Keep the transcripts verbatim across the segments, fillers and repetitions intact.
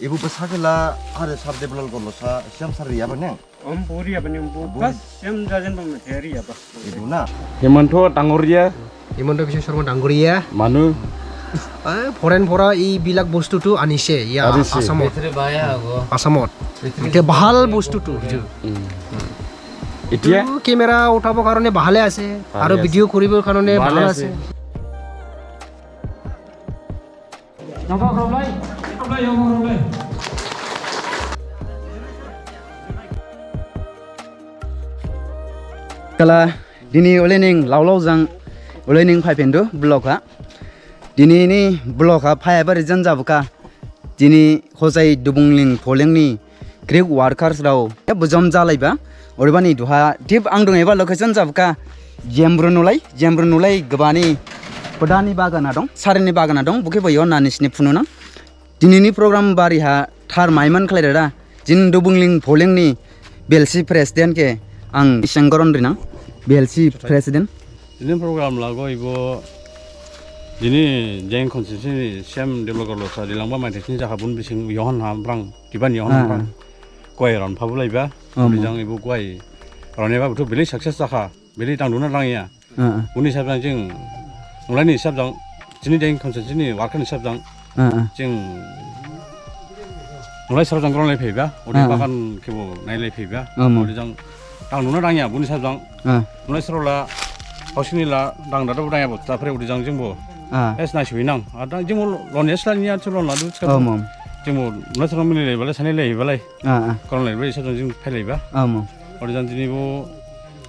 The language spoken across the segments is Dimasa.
Ibu bwsa khe la, are sub develop gorlo sa, siam sar riyaba neng? Om buri apa nih, bu Buri. Pas siam jajan pam theri apa? Ibu na? Himanta Dangoria. Himanta Biswa Sarma Dangoria. Manu. Eh, foreign pora i bilak bostu tu anise, ya, Anise. Asamot. Bhitri baya ago. Asamot. Bhitri Ke bahal baya bostu ago. Tu, ju. Hmm. Itu Itya? Camera uthabo karone bahale ase. Bahale Aro ase. Video koribo karone Bahale bahale ase. Ase. Kala, dini olening laulao jang, olening phaiphendu vlog ha. Dini ni vlog ha phaiba reason jabukha. Dini hojai Dubungling Pholengni Greek workers rao, ya bujom jalaiba, odebani duha, tip ang dong eba location jabkha, Jembru nulai, Jembru nulai gabani, podani bagana dong, sarini bagana dong, bukhe bo yo nani sini phununang. Dinini program bari ha, thar maiman khlai dada, jin Dubungling Pholengni, B L C president khe, ang senggoron rinang, B L C president. Dini program lago ibo, dini Jeng constituency ni siam develop gorlo sa, dilangba maithai sini jakha bun bising yohon ha brang. Kiban ni Ah, hon ah. Kwai ron phabu laiba. Ah, mo. Bijang ibu kwai ron eba buthu bili success jakha. Bili tang duna lang ya. Ah, ah. Uni sabjang jing, mulai ni sabjang, jini deng konsen jini warkar ni sabjang. Ah, ah. Jing, mulai sabjang gron lai phaiba. Udi Ah, ah. Bagan kebo nai lai phaiba. Ah, mo. Udi jang, tang duna lang ya, buni sabjang. Ah. Mulai sero la, housing ni la, dang dada budang ya bot, tapre udi jang jing bo. Ah. Es nai sui nang. Ada jing bo lon yes la ni ya, chu lon la du, Ah, mo. Jing bo, mulai sero mili lai balai, sani lai balai. Ah, ah. Koron lai, bai sabjang jing phai laiba. Ah, mo. Ode jang dini bo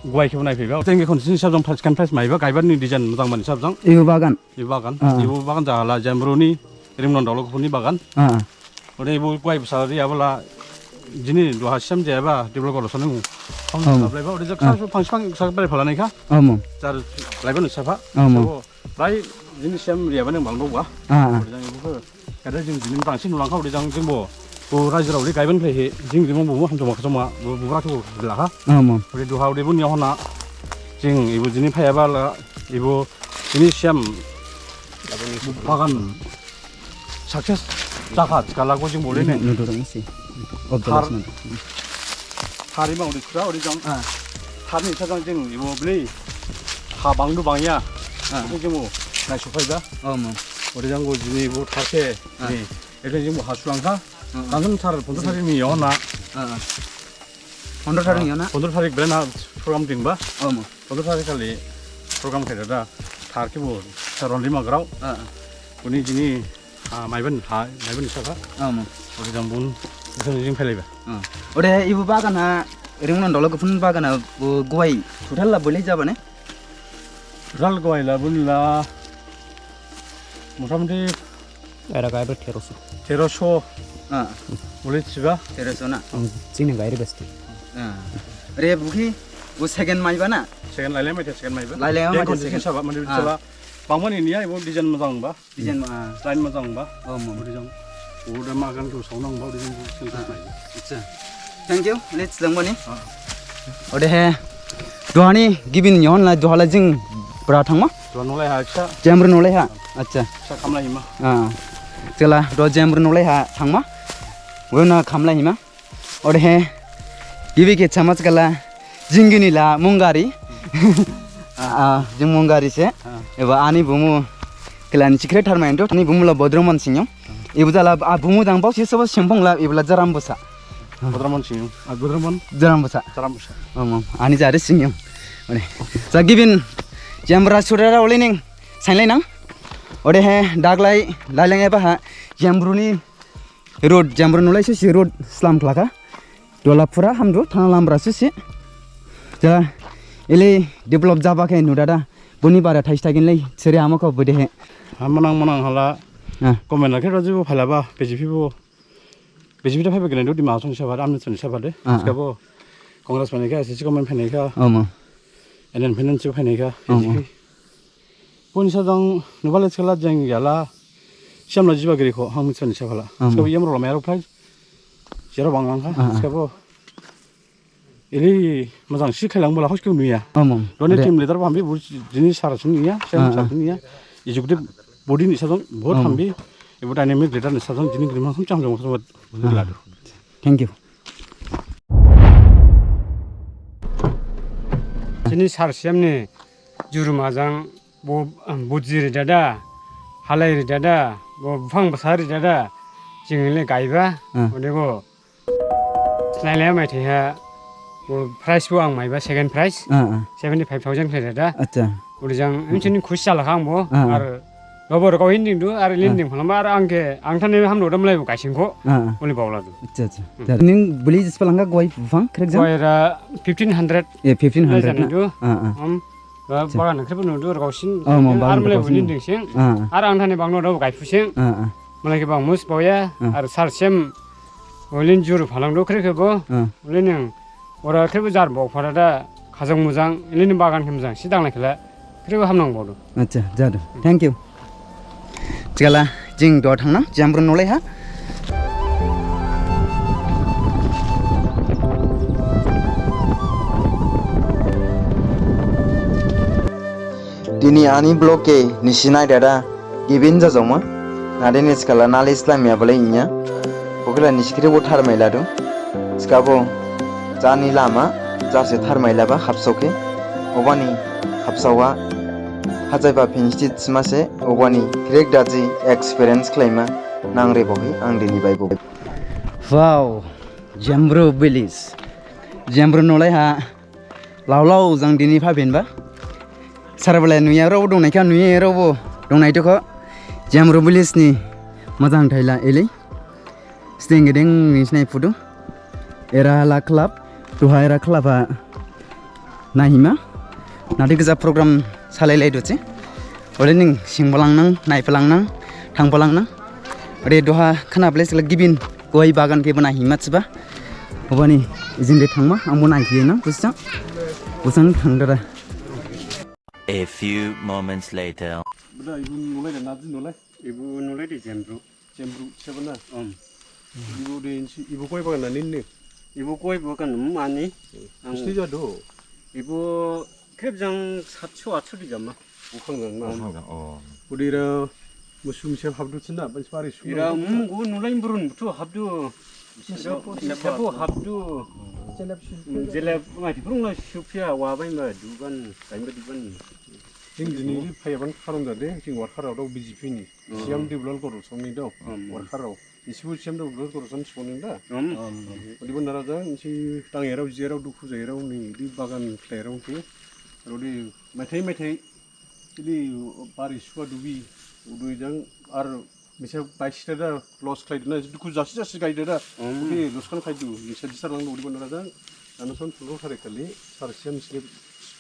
guai khe bo nai phaiba. Tengke khon sini sabjang prize kan prize maiba, gaibar ni design mojang mani sabjang. Ibu bagan. Ibu bagan. Ah, ah. Ibu bagan jahala, Jembru ni, Rimnon Dolok ni bagan. Ah, ah. Ode ibu guai bsa ri abala, jini duha siam jayaba, develop gorlo sanung. Phang Ah, mo. Sablaiba, ode jak Ah. Sa phang phang sa bai phala nai kha. Ah, mo. Jar laiba nu sapha. Ah, mo. So, Rai, jini siam riyaba nang bang dongba. Ah, ah. Ode jang ibu khe, kada jing jini bangsin nulang kha, ode jang jing bo. Bo raji rao ri gaiban khlai he, jing jing bo bo hamjama khajama, bo bo bra khe bo la kha. Ah, mo. Ode duha ode bo ni hona. Jing ibu jini phaiyaba la, ibu jini siam bagan. Success jakha, thikhala go jing bole ne. Nudu rang si. Thar. Observation. Thar ima udi khura, udi jang. Ah. Thar ni sa jang jing ibo beli. Ha bangdu bangya. Ah. Udi jing bo. Nai suphai da. Oh, mo. Udi jang go jini ibo thar khe. Ah. Ni. Ede jing bo ha sulang kha. Ah. Langsung thar, pondro thar ni yo na. Ah. Pondro tarik ni yo na? Pondro tarik bela na program dingba. Oh, mo. Pondro tarik khali program khe dada. Thar khe bo saron lima grao. Ah, ah. Uni jini, ah, maiban ha, maiban saka. Oh, mo. Ode jang bun, jing jing phelaiba. Ah. Ode ibu bagan ha, Rimnon Dolok phun bagan ha, bo guai total la bole jaba ne? Total guai la bun la, motamoti Era gaiba teroso. Teroso. Ah. Bole thiba? Teroso na? Ang jini gairi besti. Ah. Re bukhi, bo second maiba na? Second lailai maitha second maiba. Lailai maitha second. Saba mane Ah. Saba. Bangmani niya, ibo design mojang ba. Design ma. Line mojang ba. Oh, mo. Bo design. Bo de magan khe saonang ba, bo design bo second maiba. Acha. Thank you. Let's langmani. Ah. Ode he. Duhani gibin yon la duhala jing bra thangma? Duha nolai ha kisa. Jembru nolai ha. Acha. Kisa khamla hima. Ah. Chela do Jembru nolai ha thangma. Wena khamla hima. Ode he. Gibi khe chamach kala. Jingini la Mungari. Ah, ah, jing Mungari se. Ah. Eba ani bumu. Kelani secret tharmain do. Ani bumu la Bodroman Singyong. Ibu jala, ah, bumu dang bau sisa bau sempong la, ibu la Jaram Busa. Bodraman Singyong. Ah, Bodraman. Jaram Busa. Jaram Busa. Om, om. Ani jari Singyong. Mane. Sa gibin, Jembra sudara olening, sainlai nang. Ode he, daglai, laileng eba ha, Jembruni road, Jembru nolai susi road slam khlaka. Dola pura hamdu, thana lambra susi. Ja, ili develop jaba khe nudada. Buni bara thais thagin lai, seri amako bude he. Ha manang manang hala. Ah. Comment la khe rajibo phalaba, B J P bo. B J P da phaiba gelen do Dima Hasao ni saba, amni soni saba de. Ah, ah. Sikabo Congress phainai kha, S C government phainai kha. Oh, mo. Independent si phainai kha, Oh, mo. B J P. Boni sajang nubale sikhala jeng yala. Siamla jiba giri kho, hang mitsa ni saba la. Oh, mo. Sikabo yamro la mayaro phai. Jero banglang kha, Ah, ah. Sikabo. Ili majang si khailang bola hosko nuya. Oh, mo. Doni De. Team leader bo hambi, bo jini sara sini ya, sem Ah, sara ah. Sini ya. Executive body ni sajang, bo Oh, mo. Hambi. Ebo dynamic leader ni sasong jini grim ham cham jong sasong ladu. Thank you. Jini sar C M ni juruma jang bo, um, buji ri dada, halai ri dada, bo buphang basa ri dada, jing le gaiba, Ah. Ode bo Snailaya maithai ha, bo prize bo ang maiba, second prize, Ah, ah. seventy five thousand khlai dada. Acha. Ode jang, emsini khusi jalakha ang bo, Ah, ah. Ar lobo rokao hinding du, ar Ah. linding phalangba, ar ang khe, ang thane hamno dam lai bo gaising kho, Ah, ah. Uli baola du. Acha, acha. Hmm. Jar, ning beli jispa langkha goi buphang, khrek jang? Goi ra fifteen hundred. Eh, fifteen hundred Lai na? Jani du. Ah, ah. Am, ba, Acha. Bagan khrip nu du, rokao sin. Oh, mo, Ar bagan malai rokao sin. Bo linding sing. Ah, ah. Ar ang thane bangno dam bo gaiphusing. Ah, ah. Malai khe bang mus baoya, Ah. Ar sar C M Olin juru phalang do khrip khe bo. Ah. Olin ning. Ora khrip bo jar bo phara da khajang mujang, olin ning bagan khe mujang, sidang lai khe la. Khrip bo hamnang bo do. Acha, jadu. Thank you. Thikhala, jing duha thangnang, Jembruni nolai ha. Dini ani vlog khe nisi nai dada. Gibin jajongma, nadeni thikhala nali slamya balai inya. Bo khe la nisi khrip bo tharmai ladu. Thikhabo, jani lama, jarse tharmai laba habsao khe. Obani habsao ha, hajaiba phinsti thima se, obani khrek daji experience khlaima, nangre bohi, ang dini bai bo. Wow, Jembru village. Jembru nolai ha. Lao lao jang dini phaiphinba. Sarbala nuya rao bo dongnai kha, nuya rao bo dongnai du kho. Jemru village ni majang thaila elei. Sting gedeng ni sinai phudu. Era la club, duha era club ha naihima. Nadi gija program salai lai duchi. Ode ning singbalangnang, naiphalangnang, thangphalangnang. Ode duha khana place la gibin goi bagan khe bo naihima thiba. Obani ijin de thangma, ang bo naikhe na, busang. Busang thang dada. A few moments later. Bada ibu nolai da naji nolai? Ibu nolai de Jembru. Jembru, siapa na? Om. Ibu de insi, ibu koi bagan na ninni? Ibu koi bagan mani. Ang. Bisti jadu? Ibu khrip jang satso atso di jama. Bukhang jang na? Bukhang jang, oh. Udira musum siap habdu cina, ban separi suma. Ira munggu nulai burun butu habdu. Sebo habdu. Jelep, hmm, jelep mai di burung la supia wa bai ma duban, bai ma duban. Jing dini phayaban kharom jade, jing warkharao dao B J P ni. Hmm. C M Debolal Gorlosa ni dao. Hmm. Warkharao. Isibu C M Debolal Gorlosa ni songni da. Hmm. Odibo nara jang, isi thangyarao, jiyarao, dukhu jayarao ni, di bagan khlairao khe. Aro di maithai maithai, di bari suwa dubi, udui jang, ar Misa baisi dada loss khlaidu na, dukhu jasi jasi gaidada. Hmm. Ode loss khan khlaidu, misa disar langdu odibo nara jang. Anason phunro thare khali, sar C M sini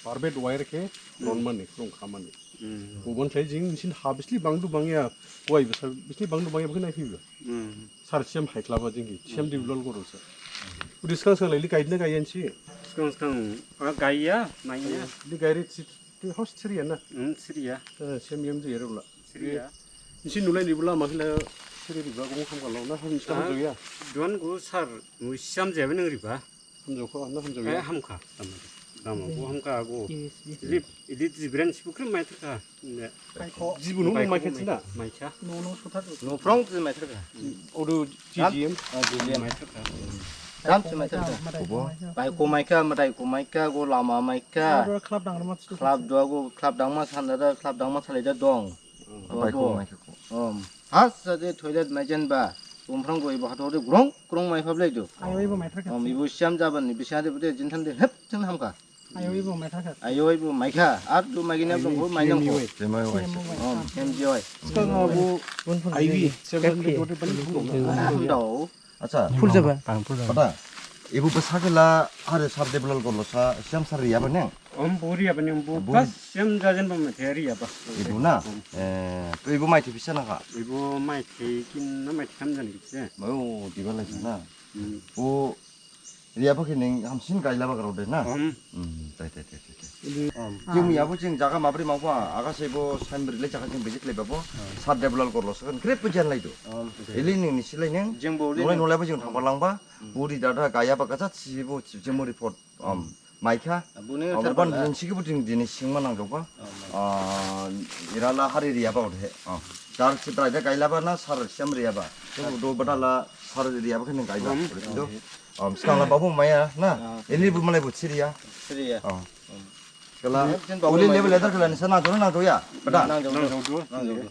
barbed wire khe, hmm, ron mani, khlong kha mani. Hmm. Obon khlai jing, misin ha bisli bangdu bangya, koi basa bisli bangdu bangya, bukhin naiphiba. Hmm. Sar C M haikhlaba jing khe, C M Debolal Gorlosa. Ode sgang sgang laili gaidna gaiyansi. Sgang sgang, ah, gaiya, maiya. Di gairi si, di host siriya na? Hmm, siriya. Eh, C M M jiyarao la. Siriya. Nisi nulai ni bula makhila siri riba gumung hamkha lo na hamsi hamjaoya? Duhan gu sar, nui siam jaya nang riba. Hamjaokha na hamjaoya? Eh, hamkha. Tama, tama, gu hamkha gu. Yes, yes. Ili, ili jibran sibu krim mai thakha. Ne. Baikho. Jibu nung mai khe thina? Mai kha. No, no, sotha. No, phrang jin mai thakha. Odu G G M? Ah, G G M. Mai thakha. Dam si mai thakha. Madai kho mai kha. Baikho mai kha, madai kho mai kha, gu lama mai kha. Odu club dangma. Club dua gu, club dangma sanda da, club dangma salai da dong. Baikho maikha kho. Om. Hasa de toilet maijenba. Bumprang go ibo hato de grong grong maiphablaidu. Ayo ibo maithakha. Om, ibo siam jaban ni bising de bude jintham de hep thin hamkha. Ayo ibo maithakha. Ayo ibo maikha. Ar du maigini abdong go mainang kho. Jemai wai. Om, M G Y. Sgang abo I V. Seven hundred twenty bani phungo. Dao. Acha. Phul jaba. Ang phul jaba. Bada. Ibo basa khe la are sar Debolal Gorlosa, siam sar riyaba neng? Om, bo riyaba neng, bo. Bo first siam jajenba maithai riyaba. Ibo na? Om. Eh, to ibo maithai bisa nangkha? Ibo maithai kin na maithai tham jani kise. Bo diba lai na. Hmm. Bo riyaba khe neng hamsin gailaba grao de na? Om. Hmm, tai, tai, tai, tai, tai. Om. Jing yabo jing jaga mabri mangkho, aga se bo sainbri le jaga jing visit le babo, sar Debolal Gorlosa khan khrip bo jen laidu. Om. Ili neng nisi lai neng. Jing bo le nolai neng. Nolai bo jing thangphalangba. Buri dada gaya ba gacha sibo chibjemo report. Om. Maikha. Buni Abo thar ban bala. Jinsi khe buting dini singma nangjaoba. Ah, irala hari riyaba odhe. Ah. Dar si brai da gailaba na sar siam riyaba. Sar. Do badala sar riyaba khe nang gaiba. Hmm. Odhe do. Ah, skala babu maya na. Ah. Ini bu malai bu siriya. Siriya. Ah. Hmm. Kala, jen babu uli maya. Level leader kala nisa nangjaodu nangjaoya. Bada. Nangjaodu. Nangjaodu. Nangjaodu.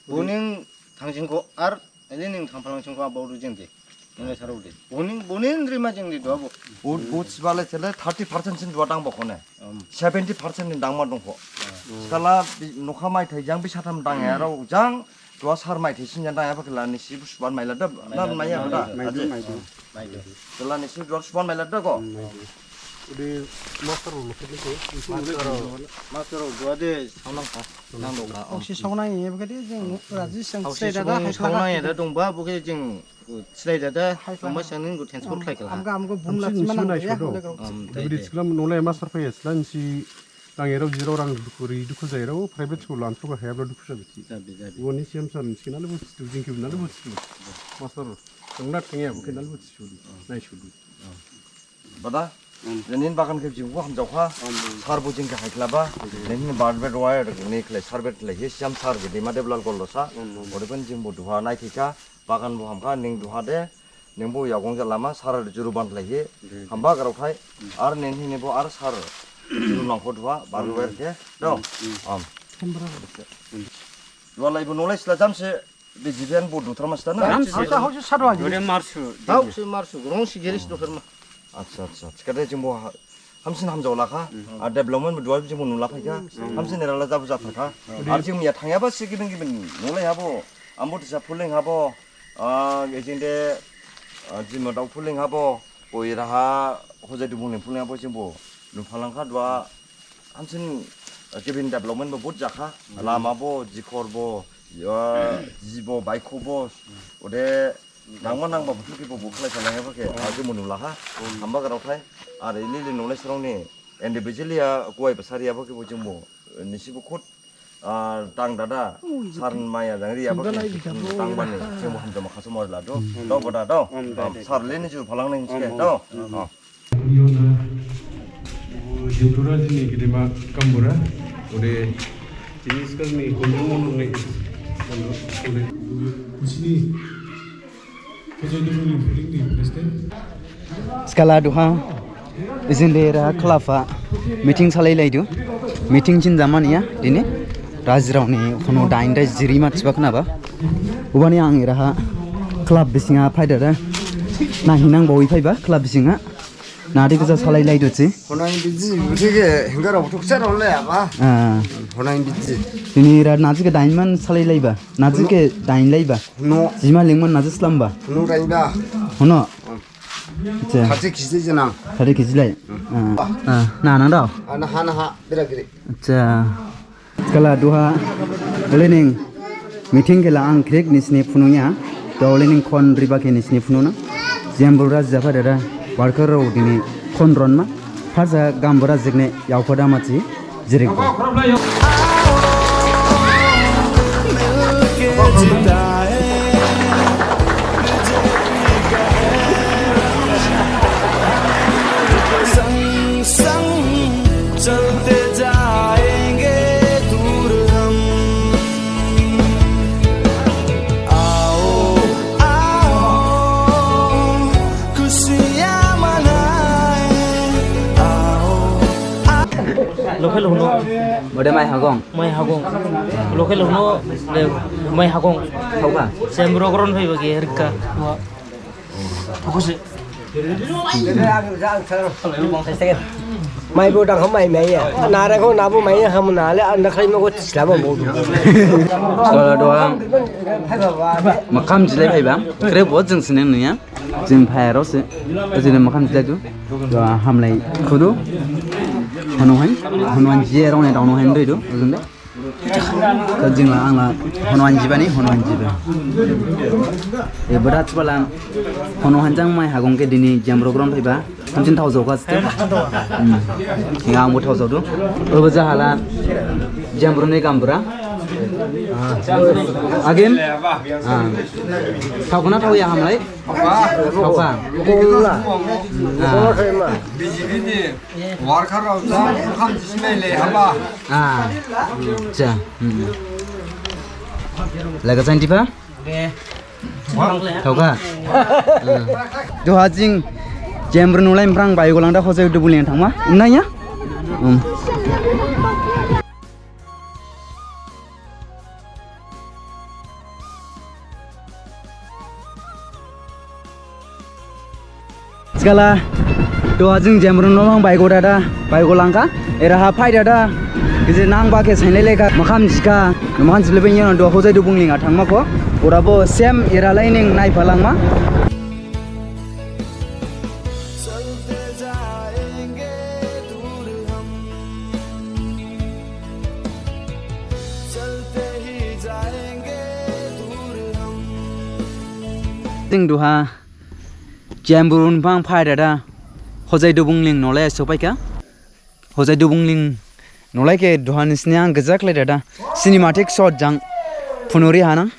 Buning thangsingkho ar, ini ning thangphalang singkho abaodu jengde. Nolai sarao de. Buning, buning rima jengde duha bo. Bu, bu sibale sele thirty percent sin duha dangba khone. Um. Seventy percent ni dangma dongkho. Um. Skala bi, nokha maithai jang bisatham dangyarao jang duha sar maithai sin jang dangyaba kala nisi bu suban mailada, na maiya da. Maidu, aje. Maidu. Maidu. Kala nisi duha suban mailada ko. Maidu. Ode master rao nokha dikho. Master rao. Master rao duha de saunang kha. Nang dong kha, oh. Oksi saunang ye, bokhe de jing raji sang. Oksi slai dada saunang, hai saunang ye da dongba, bokhe jing, uh, slai dada, hai dongba sang ning gu transfer khlai khala. Amga, amga bumla hamsin sima nang nai ya, sodo. Bokhe. Um, dai, bidi dai. Siklam nolai master phai siklam si rang erao jirao rang dukhu ri dukhu jairao private school lan throka hayabla dukhu jabi thi. Jabi, jabi. Boni siam sar ni sikina le bo situ, jing kibna le bo situ. Master, thangnat thangya, bokhe nal bo situ. Nai sudu. Bada, hmm. Nini bagan khe jing bo hamjaokha, hmm, hmm. Sar bo jing khe haikhlaba, hmm. Nini barbed wire ni khlai sarbed khlai hi siam sar gede ma Deblal Gorlosa, hmm, hmm. Odebani jing bo duha naithikha, bagan bo hamkha, ning duha de, ning bo yagong jalama, sar juru ban khlai hi, hmm. Hamba graothai, hmm. Ar nini ni bo ar sar juru nangkho duha, barbed wire khe, dong, hmm. Am. Duha lai bo nolai sila jamse, B J P an bo duthar masta na? Hausa, hausa sadwa. Ore marsu. Hausa marsu. Rong si geris duthar ma. Acha, acha. Thikhade jing bo ha-, hamsin hamjaolakha. Hmm. Ar development bo duha jing bo nulaphaikha. Hmm. Hamsin erala jabu jatharkha. Hmm. Ar jing miya thangyaba si gibin gibin nolai habo. Ambo tisa phuling habo. Ah, ejing de, ah, jima dao phuling habo. Bo iraha hojai dubung ling phuling habo jing bo nuphalangkha duha. Hamsin, eh, gibin development bo bahut jakha. Hmm. Lama bo, jikhor bo, ya, ji bo, baikho bo. Hmm. Ode, nangma nangba buthu khe bo bo khlai phalang yaba khe, hmm. Ah, jing bo nulakha. Hmm. Hamba graothai. Ar ili ili nolai sarao ni individually ya kuwai basari yaba khe bo jing bo, eh, nisi bo khud, ah, thang dada, oh, sar maya jang ri yaba khe, thang bani, jing bo hamjaoma khasaoma ladu. Hmm. Dao bada dao. Hmm, dai, dai. Sar le ni juru phalang nai, hmm, sikhe, hmm, dao. Hmm. Ah. Yona, Jembrura jini gedema gambura, ode jini skarni Gonjang Mondol ni, ode, kusini, Kejai Dubuni building ni president. Skala duha, ijin de era khlapha, meeting salai laidu, meeting jin jamani ya, dini, rajirao ni, khono dain dai jiri ma thiba khnaba, ubani ang eraha, khlap bisingha phaidada, nahinang bawi phaiba, khlap bisingha, Nadi kisa salai laidu si. Honai biji, biji khe, hingga rao thuk sa rao le aba. Ah. Honai biji. Ini ra naji khe dain man salai laiba. Naji khe dain laiba. No. Jima lingman naji slamba. No dain ba. Hono. Hmm. Acha. Thirty kg jinang. Thirty kg lai. Hmm. Ah. Ah. Na nang dao. Ana ha na ha, bira giri. Acha. Kala duha, ole ning meeting khe la ang krik nisini phunung ya, duha ole ning khon riba khe nisini phunung na. Jembrura japha dada, worker rao dini khon ronma, phasa gambura jikne yaopha da machi, jirik bo. संग संग चलते जाएंगे दूर हम। आओ, आओ, खुशियाँ मनाएं। Local hono. Bode Maihagong. Maihagong. Local hono, de, Maihagong. Hauka. Sembrogron phaiba ge rikka. Thukuse. Mai bo dang hamai mai ya. Nara ko nabu mai ya ham nale anda khai mo ko tisla mo bo. Sala doang. Makam jilai phaiba. Kre bo jing sini niya. Jing phai rose. Jini makam jilai du. Doa hamlai khudu. Hono han. Hono han jie rong ne dong no han du. Jinde. Kho jing la ang la hono anjiba ni, hono anjiba. E bada thiba la hono hanjang Maihagong khe dini Jembrogron phaiba. Hamsin thaojaokha site. Hmm. Hinga ang bo thaojaodu. Obo jahala Jembro ni gambura. Agim? Thaokha na thaoya hamlai? Thaokha. Ah. B J P ni worker rao jang okham jisinai le haba. Ah. Cha. Laga chan thiba? Thaokha. Duha jing Jembru nolai niphrang baigo langda Hojai Dubungling thangma. Naiya? Thikhala, duha jing Jembru nolai niphrang baigo dada, baigo langkha, eraha phai dada, gijir nangba khe sainlai laikha, makham jikha, makham jiblai bini duha Hojai Dubungling ha thangma kho, orabo same era lai ning naipha langma. Jing duha Jembru niphrang phai dada Hojai Dubungling nolai sophaikha. Hojai Dubungling nolai khe duha nisini ang gajak lai dada cinematic shot jang phunuri hanang.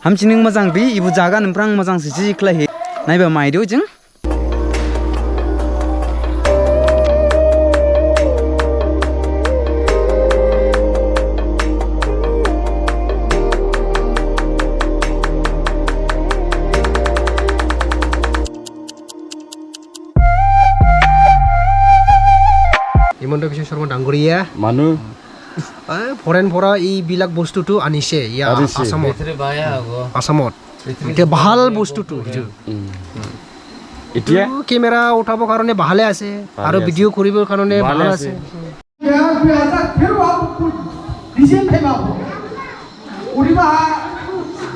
Hamsining majang bi, ibu jaga niphrang majang sisi khlaihi naiba maidu jing. Himanta Biswa Sarma dangoria. Manu. Eh, foreign pora i bilak bostu tu anise, ya, anise. Asamot. Asamot. Ite bahal bostu tu, itu. Hmm. Itu camera uthabo karone bahale ase, bahale aro ase. Video koribo karone bahale ase. Bahale ase. Dui hajar tero abo kut design thaiba bo. Uriba ha,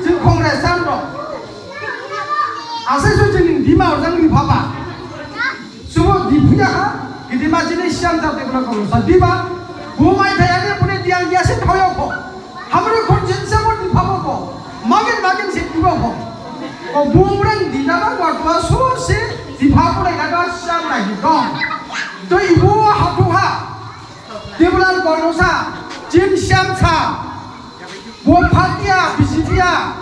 jing Congress san dong. Ase so jing Dima ojang ni baba. Subo Diphu ya ha, gidima jini siyan sa tekuna kono sa Dima. Bo mai thaya ne bune diang dia se thoyo ko. Hamre khon jin se mo Dipha bo ko. Magin magin se Dipha bo. Ko bo mrang dina ba wa so se Dipha bo lai na siyan na hi dong. To ibo ha tu ha. Development kono sa, jin siam sa, bo party a, B J P a,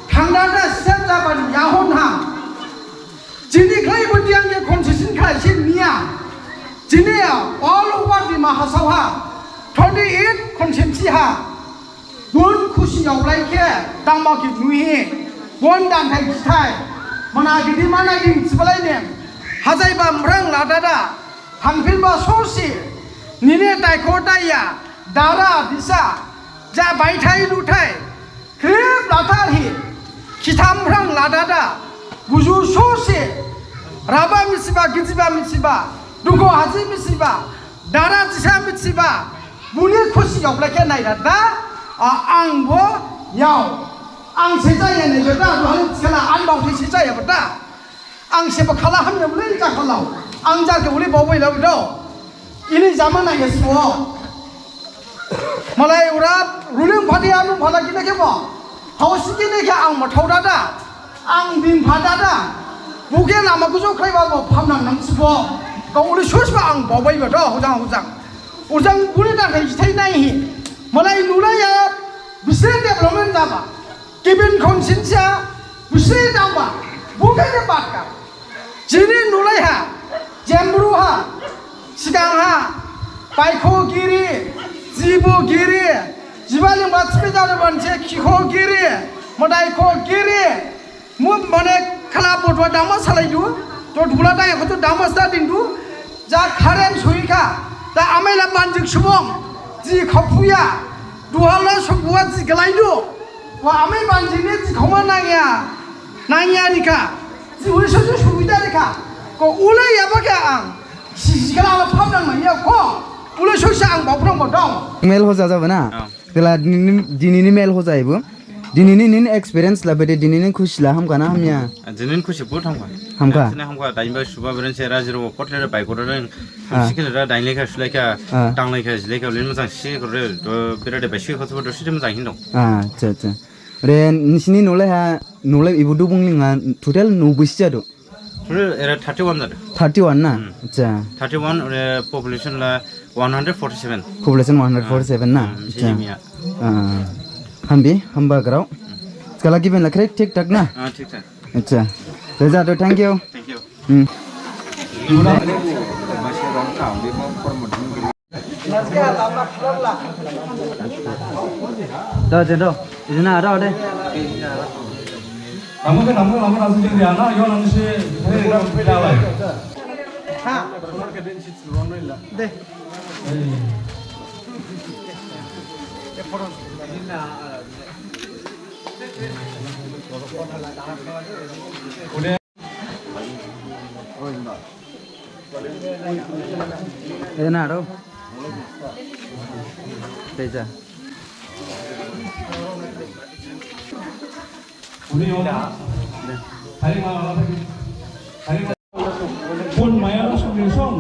thangdada siam jabani yahon ha. Jini khlai bo diang ye constitution khlai si niya. Jini a, all over Dima Hasao ha, twenty eight constituency ha. Bon khusi yaoblai khe, dangma khe nuhi, bon dangthai jithai, mana gidi mana ding sibalai nem, hajaiba mrang ladada, Thangphinba sosi, nini daikho daiya, dara disa, ja baithai luthai, khrip lathar hi, khitham phrang ladada, buju sosi, raba misiba, gijiba misiba, dukho haji misiba, dara disa misiba, buni khusi yaoblai khe naidada, a, ang bo yao, ang sejaya naidada, duhani thikhala ang baothai sejaya bada. Ang seba khala hamya ulai ja khalao. Ang ja khe ulai baobai lao do. Ini jamana ya suo. Malai ura ruling party anu phala kine khe bo. Hausi kine khe ang mathao dada. Ang bin pha dada. Buke lama kujo khlaiba bo phamnang nang subo. Kau ulai susba ang baobai ba do hujang hujang. Hujang buni da khai jithai nai hi. Malai nulai ya bisi development jaba. Gibin khon sinsa, bisi dangba, bukai de batka. Jini nulai ha, Jembru ha, Sigang ha, Baikho giri, Jibo giri, Jiba lingba thipi jadu banse, Khikho giri, Madaikho giri, mu mane khala bodwa dangma salaidu, to dula dangya khoto dangma sta dingdu, ja kharen suikha, da amaila banjik subong, ji khaphuya, duhala subwa ji galaidu. Wa amai banjini jikhoma nangya, nangya rikha, ji uli sosi subida rikha, ko ulai yaba khe ang, si jikhala ala phap nang manya ko, ulai sosi ang baophang bo dong. Mel hoja jaba na? Oh. Tela dinini, dinini mel hoja ibu. Dinini nini experience la bede dinini khusi la hamkha na hamya? Dinini khusi bu hamkha. Hamkha? Dinini hamkha, dainba suba beren se rajiro kotle bai kotle. Ah. Hamsi khe ra dainlaikha, sulaikha, ah, tanglaikha, jilaikha, ulin mojang si kore, do, bera de baisi khe khotso do si mojang hin dong. Ah, acha, acha. Re, nisini nolai ha, nolai ibu Dubungling ha, total no bisi jadu? Ore, era thirty one jadu. Thirty one na? Hmm. Acha. Thirty one, ore population la one hundred forty seven. Population one hundred forty seven na? Hmm, acha. Sini miya. Ah. Hambi, hamba grao. Hmm. Skala given la khrek thik thak na? Ah, thik thak. Acha. Reza to, thank you. Thank you. Hmm. Da, jendo. Ijina ada, ada. Namu ke, namu, namu, namu, jadi anak, yo, namu si, hei, namu, jalan. Ha. Deh. Hei. Udah. Ena aro. Teja. Phone maya song song.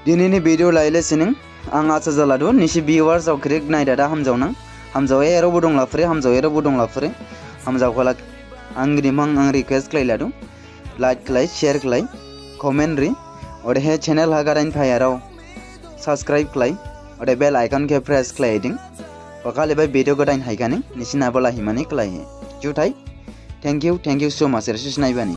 Dinini video lai le sining, ang asa jaladu, nisi viewers rao khrek nai dada hamjaonang, hamjaoyarao bo dong la phuri, hamjaoyarao bo dong la phuri, hamjaokhala ang rimang ang request khlai ladu, like khlai, share khlai, comment ri, odehe channel ha gadain phaiyarao subscribe khlai, ode bell icon khe press khlai ding, okhali bai video gadain haikhani, nisi nabo lahimani khlai he. Juthai, thank you, thank you so much, resi sinaibani.